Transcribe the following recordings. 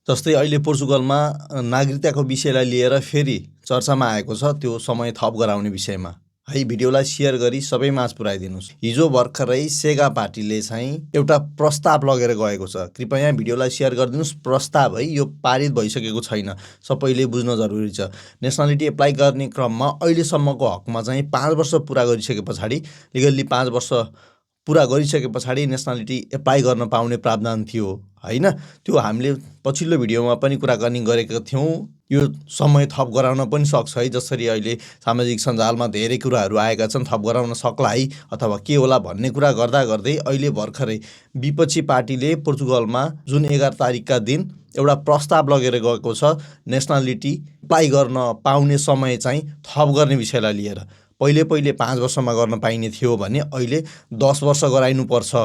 जस्तै अहिले पोर्चुगलमा नागरिकताको विषयलाई लिएर फेरि चर्चामा आएको छ त्यो समय थप गराउने विषयमा है। भिडियोलाई सेयर गरी सबै माझ पुर्याइदिनुहोस्। हिजो भर्खरै सेगा पार्टीले चाहिँ एउटा प्रस्ताव लगेर गएको छ। कृपया भिडियोलाई सेयर गरिदिनुहोस्। प्रस्ताव है, यो पारित भइसकेको छैन, सबैले बुझ्न जरुरी छ। नेसनालिटी एप्लाई गर्ने क्रममा अहिलेसम्मको हकमा चाहिँ 5 वर्ष पुरा गरिसके पछाडि, लिगल्ली 5 वर्ष पुरा गरिसके पछाडि नेसनालिटी एप्लाई गर्न पाउने प्रावधान थियो हैन। त्यो हामीले पछिल्लो भिडियोमा पनि कुराकानी गरेका थियौँ। यो समय थप गराउन पनि सक्छ है। जसरी अहिले सामाजिक सञ्जालमा धेरै कुराहरू आएका छन्, थप गराउन सक्ला है अथवा के होला भन्ने कुरा गर्दा गर्दै अहिले भर्खरै विपक्षी पार्टीले पोर्चुगलमा जुन 11 तारिकका दिन एउटा प्रस्ताव लगेर गएको छ नेसनालिटी एप्लाई गर्न पाउने समय चाहिँ थप गर्ने विषयलाई लिएर। पहिले 5 वर्षमा गर्न पाइने थियो भने अहिले 10 वर्ष गराइनुपर्छ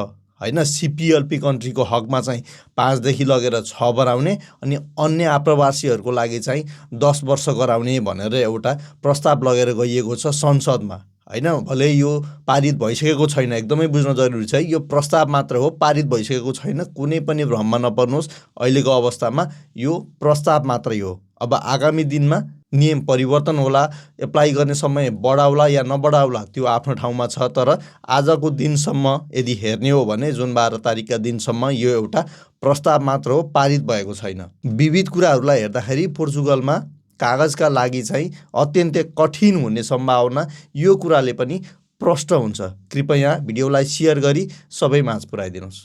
हैन। सिपिएलपी कन्ट्रीको हकमा चाहिँ 5 देखि लगेर 6 बनाउने अनि अन्य आप्रवासीहरूको लागि चाहिँ 10 वर्ष गराउने भनेर एउटा प्रस्ताव लगेर गइएको छ संसदमा हैन। भले यो पारित भइसकेको छैन, एकदमै बुझ्न जरुरी छ। यो प्रस्ताव मात्र हो, पारित भइसकेको छैन। कुनै पनि भ्रममा नपर्नुहोस्। अहिलेको अवस्थामा यो प्रस्ताव मात्रै हो। अब आगामी दिनमा नियम परिवर्तन होला, एप्लाई गर्ने समय बढाउला या नबढाउला त्यो आफ्नो ठाउँमा छ। तर आजको दिनसम्म यदि हेर्ने हो भने जुन 12 तारिकका दिनसम्म यो एउटा प्रस्ताव मात्र हो, पारित भएको छैन। विविध कुराहरूलाई हेर्दाखेरि पोर्चुगलमा कागजका लागि चाहिँ अत्यन्तै कठिन हुने सम्भावना यो कुराले पनि प्रष्ट हुन्छ। कृपया भिडियोलाई सेयर गरी सबै माझ पुर्याइदिनुहोस्।